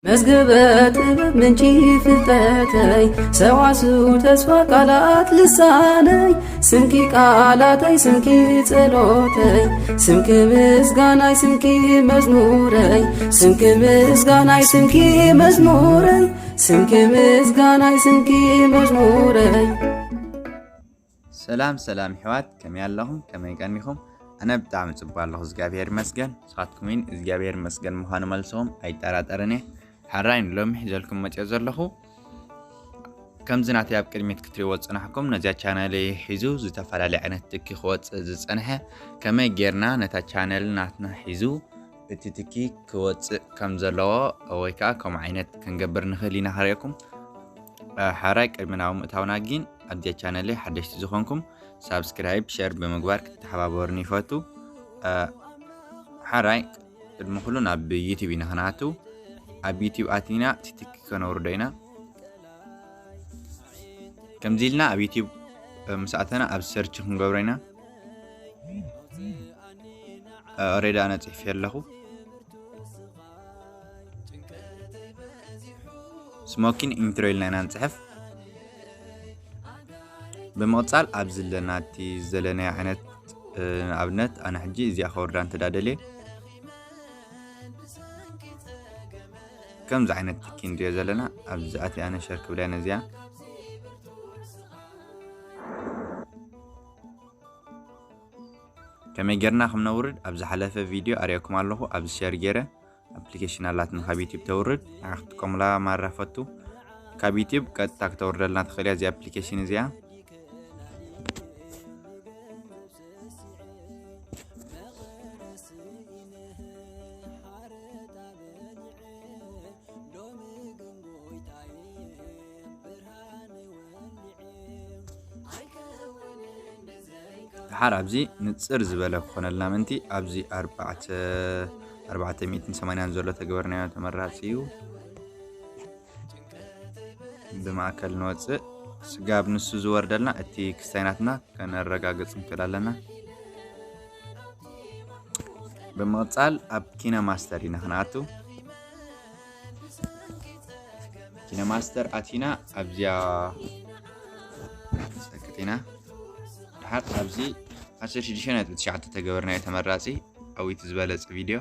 መዝገበ ጥበብ ምንጪ ፍልጠተይ፣ ሰዋስው ተስፋ ቃላት ልሳነይ፣ ስምኪ ቃላተይ፣ ስምኪ ጸሎተይ፣ ስምኪ ምስጋናይ፣ ስምኪ መዝሙረይ፣ ስምኪ ምስጋናይ፣ ስምኪ መዝሙረይ፣ ስምኪ ምስጋናይ፣ ስምኪ መዝሙረይ። ሰላም ሰላም ይሕዋት፣ ከመይ ኣለኹም? ከመይ ቀኒኹም? ኣነ ብጣዕሚ ጽቡቕ ኣለኹ፣ እግዚኣብሔር ይመስገን። ንስኻትኩም እውን እግዚኣብሔር ይመስገን ምዃኑ መልስኹም ኣይጠራጠርን እየ። ሓራይ ንሎሚ ሒዘልኩም መጽዮ ዘለኹ፣ ከምዚ ናተይ ኣብ ቅድሚት ክትሪእዎ ዝጸናሕኩም፣ ነዚኣ ቻነለይ ሒዙ ዝተፈላለየ ዓይነት ትኪ ክወጽእ ዝጸንሐ፣ ከመይ ጌርና ነታ ቻነል ናትና ሒዙ እቲ ትኪ ክወጽእ ከም ዘለዎ ወይ ከኣ ከምኡ ዓይነት ክንገብር ንኽእል ኢና ከርእየኩም። ሓራይ ቅድሚ ናብ ምእታውና ግን ኣብዚኣ ቻነለይ ሓደሽቲ ዝኾንኩም ሳብስክራይብ፣ ሸር ብምግባር ክትተሓባበሩኒ ይፈቱ። ሓራይ ቅድሚ ኩሉ ናብ ዩቲዩብ ኢና ክንኣቱ። ኣብ ዩቲዩብ ኣቲና እቲ ትኪ ከነውርዶ ኢና። ከምዚ ኢልና ኣብ ዩቲዩብ ምስ ኣተና ኣብ ሰርች ክንገብሮ ኢና። ኦሬዲ ኣነ ጽሒፈ ኣለኹ። ስሞኪን ኢንትሮ ኢልና ኢና ንጽሕፍ። ብምቕጻል ኣብዚ ዘለና እቲ ዝደለናዮ ዓይነት፣ እ፣ ንኣብነት ኣነ ሕጂ እዚኣ ከወርዳ እንተ ደኣ ደልየ፣ ከምዚ ዓይነት ትኪ ንሪኦ ዘለና፣ ኣብዚ ኣቲ ኣነ ሸር ክብላ ነዚኣ። ከመይ ጌርና ከም ነውርድ ኣብ ዝሓለፈ ቪድዮ ኣርእየኩም ኣለኹ። ኣብዚ ሸር ጌረ ኣፕሊኬሽን ኣላትና ካብ ዩቲዩብ ተውርድ፣ ንዓ ክትጥቀሙላ ማራ ፈቱ። ካብ ዩቲዩብ ቀጥታ ክተውርደልና ትኽእል እያ እዚ ኣፕሊኬሽን እዚኣ። ደሓር ኣብዚ ንጽር ዝበለ ክኾነልና ምእንቲ ኣብዚ ኣርባዕተ፣ ኣርባዕተ ሚእትን ሰማንያን ዘሎ ተገበርናዮ ተመራጺ እዩ። ብማእከል ንወጽእ። ስጋብ ንሱ ዝወርደልና እቲ ክስታይ ናትና ከነረጋግጽ ንክእል ኣለና። ብምቕጻል ኣብ ኪነ ማስተር ኢና ክንኣቱ። ኪነ ማስተር ኣቲና ኣብዚኣ ንሰክት ኢና። ድሓር ኣብዚ ዓሰርተ ሽዱሽተ ነጥቢ ትሽዓተ ተገበርናዮ ተመራጺ፣ ኣዊቲ ዝበለጸ ቪድዮ።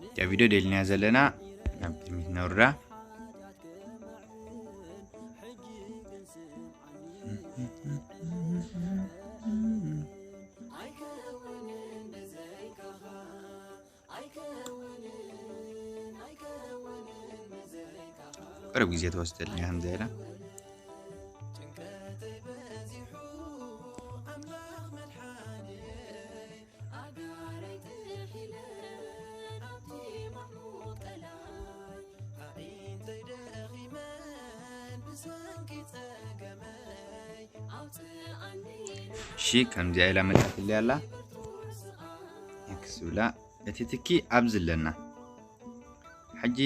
እታ ቪድዮ ደሊና ዘለና ናብ ቅድሚት ነውርዳ። ቅርብ ግዜ ተወስደልና እያ ከምዚ ኢላ። እሺ፣ ከምዚኣ ኢላ መጻትለይ ኣላ። ኤክስ ብላ። እቲ ትኪ ኣብዚ ኣለና። ሕጂ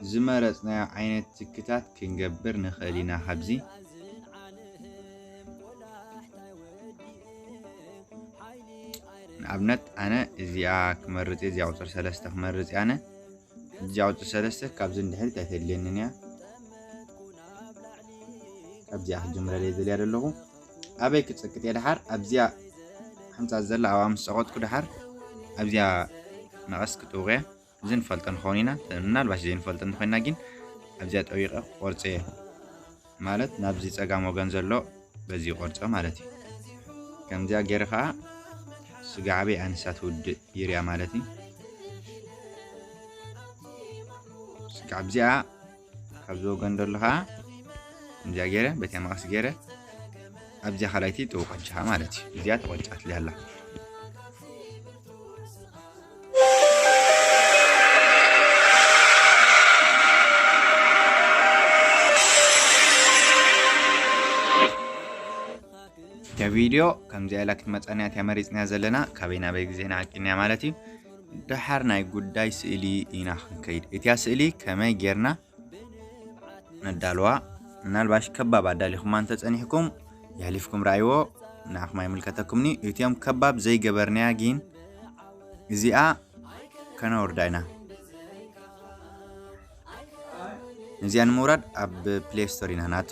ዝመረጽናዮ ዓይነት ትክታት ክንገብር ንኽእል ኢና። ካብዚ ንኣብነት ኣነ እዚኣ ክመርጽ እየ፣ እዚኣ ቁጽሪ ሰለስተ ክመርጽ እየ ኣነ። እዚኣ ቁጽሪ ሰለስተ ካብዚ ንድሕሪት ኣይተድልየንን እያ። ካብዚኣ ክጅምረለይ ዝደልያ ዘለኹ። ኣበይ ክጸቅጥ እየ ድሓር? ኣብዚኣ ሓንጻጽ ዘላ ኣብኣ ምስ ጸቐጥኩ ድሓር ኣብዚኣ መቐስ ክጥውቕ እየ። እዚ ንፈልጦ ንኸውን ኢና። ምናልባሽ ዘይንፈልጦ እንተኾይንና ግን ኣብዚኣ ጠዊቐ ክቆርጾ እየ። ማለት ናብዚ ጸጋም ወገን ዘሎ በዚ ይቆርጾ ማለት እዩ። ከምዚኣ ገይረ ኸኣ ስጋዕ ኣበይ ኣንሳ ትውድእ ይርያ ማለት እዩ። ስጋዕ ኣብዚኣ ካብዚ ወገን ዘሎ ኸኣ ከምዚኣ ገይረ በቲያ መቐስ ገይረ ኣብዚኣ ካልኣይቲ ጥውቆ ጅሃ ማለት እዩ። እዚኣ ተቆጫትለይ ኣላ። እታ ቪድዮ ከምዚኣ ኢላ ክትመጻና እያ መሪጽናያ ዘለና፣ ካበይ ናበይ ግዜና ዓቂንያ ማለት እዩ። ደሓር ናይ ጉዳይ ስእሊ ኢና ክንከይድ። እቲያ ስእሊ ከመይ ጌርና ነዳልዋ? ምናልባሽ ከባብ ኣዳሊኹማ እንተጸኒሕኩም የሕሊፍኩም ረኣይዎ፣ ንዓኹም ኣይምልከተኩምኒ። እቲኦም ከባብ ዘይገበርናያ ግን እዚኣ ከነወርዳ ኢና። ነዚኣ ንምውራድ ኣብ ፕሌይ ስቶር ኢና ናቱ።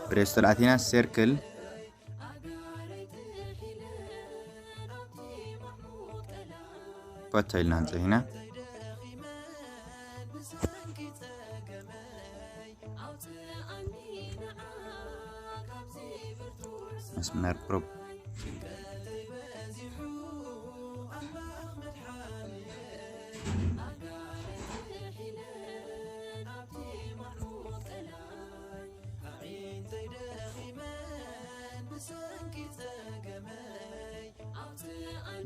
ፕሌይ ስቶር ኣቲና ሰርክል ፖቶ ኢልና ንጽህ ኢና። መስመር ፕሮብ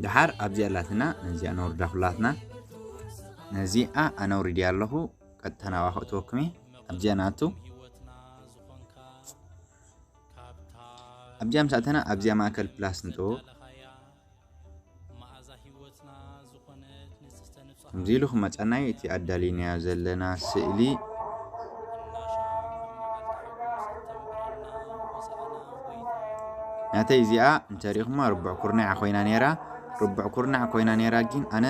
ደሓር ኣብዚኣ ኣላትና፣ ነዚኣ ነውርዳ ኩላትና። ነዚኣ ኣነውሪድያ ኣለኹ፣ ቀጥታ ናብኣ ከእትወኩም እየ። ኣብዚኣ ንኣቱ። ኣብዚኣ ምስ ኣተና ኣብዚኣ ማእከል ፕላስ ንጥዎ። ከምዚ ኢሉ ክመጸና እዩ እቲ ኣዳሊናዮ ዘለና ስእሊ። ናተይ እዚኣ እንተሪእኹማ ርቡዕ ኩርናዕ ኮይና ነይራ። ርቡዕ ኩርናዕ ኮይና ነይራ፣ ግን ኣነ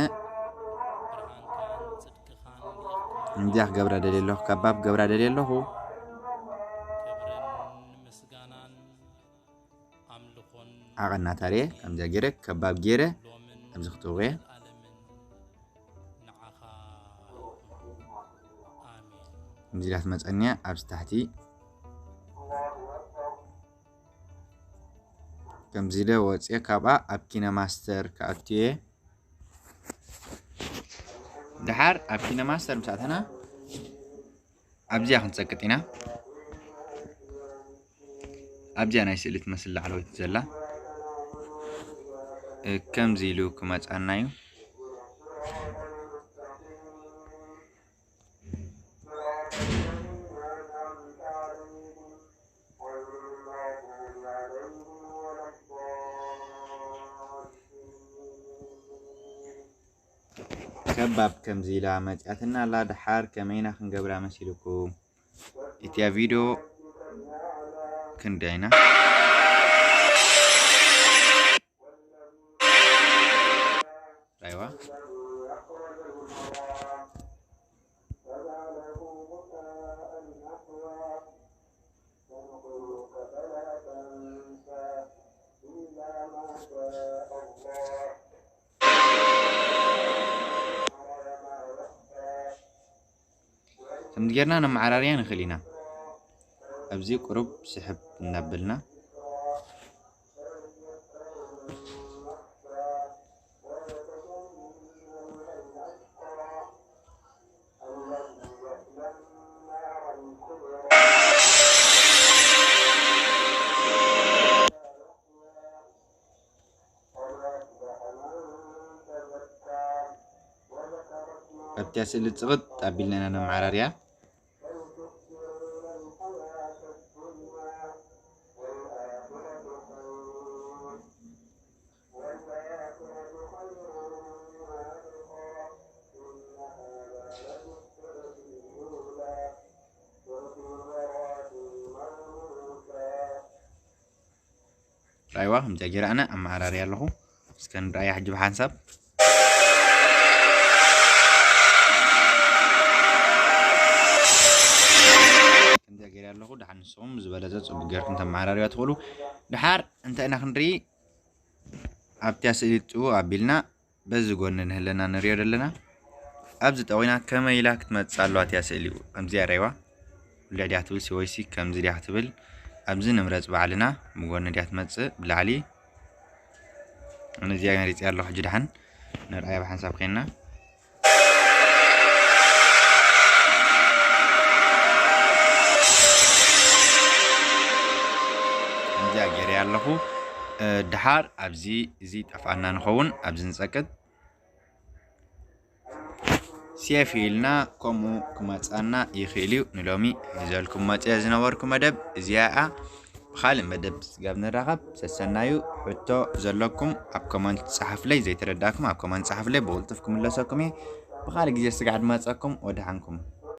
እንዲያ ክገብራ ደልየ ኣለኹ፣ ከባብ ክገብራ ደልየ ኣለኹ። ዓቐና ታርየ ከምዚኣ ገይረ ከባብ ገይረ ኣብዚ ክትውየ። ከምዚ ኢላ ትመፀኒ እያ። ኣብዚ ታሕቲ ከምዚ ኢለ ወፅየ፣ ካብኣ ኣብ ኪነ ማስተር ክኣቱ እየ። ደሓር ኣብ ኪነ ማስተር ምስ ኣተና ኣብዚኣ ክንፀቅጥ ኢና። ኣብዚኣ ናይ ስእሊ ትመስል ላዕለወይቲ ዘላ፣ እ፣ ከምዚ ኢሉ ክመጻና እዩ። ከባብ ከምዚ ኢላ መጺኣትና ኣላ። ደሓር ከመይና ክንገብራ መሲልኩም? እቲያ ቪድዮ ክንደይና? ኣይዋ። ከምዚ ጌርና ነመዓራርያ ንኽእል ኢና። ኣብዚ ቁሩብ ስሕብ እናበልና ኣብታ ስእሊ ጽቕጥ ኣቢልና ኢና ነመዓራርያ። ራይዋ ከምዚኣ ገይረ ኣነ ኣመዓራርያ ኣለኹ። እስከ ንርኣያ ሕጂ ብሓንሳብ። ከምዚኣ ገይረ ኣለኹ። ደሓን ንስኹም ዝበለጸ ጽቡቕ ጌርኩም ተመዓራርያ ትኽእሉ። ደሓር እንታይ ኢና ክንርኢ? ኣብቲያ ስእሊ ጥኡ ኣቢልና በዚ ጎኒ ንህለና ንሪኦ ዘለና። ኣብዚ ጠቒና ከመይ ኢላ ክትመጽእ ኣለዋ እቲያ ስእሊ? ከምዚኣ ራይዋ። ልዕ ድያ ትብል ሲ ወይሲ ከምዚ ድያ ክትብል? ኣብዚ ንምረጽ ባዕልና። ብጎኒ ድያ ትመጽእ? ብላዕሊ። ኣነ እዚኣ መሪጸያ ኣለኹ። ሕጂ ደሓን ንርኣያ ብሓንሳብ ኮይንና። ከምዚኣ ገይረያ ኣለኹ። እ፣ ደሓር ኣብዚ እዚ ጠፍኣና ንኸውን፣ ኣብዚ ንጸቅጥ። ሴፍ ኢልና ከምኡ ክመጻና ይኽእል እዩ። ንሎሚ ሒዘልኩም መጽየ ዝነበርኩ መደብ እዚኣ እያ። ብኻልእ መደብ ስጋብ ንራኸብ ሰሰናዩ። ሕቶ ዘለኩም ኣብ ኮመንት ጸሓፍለይ፣ ዘይተረዳእኩም ኣብ ኮመንት ጸሓፍለይ፣ ብቕልጡፍ ክምለሰኩም እየ። ብኻልእ ግዜ ስጋዕ ድመጸኩም፣ ወድሓንኩም።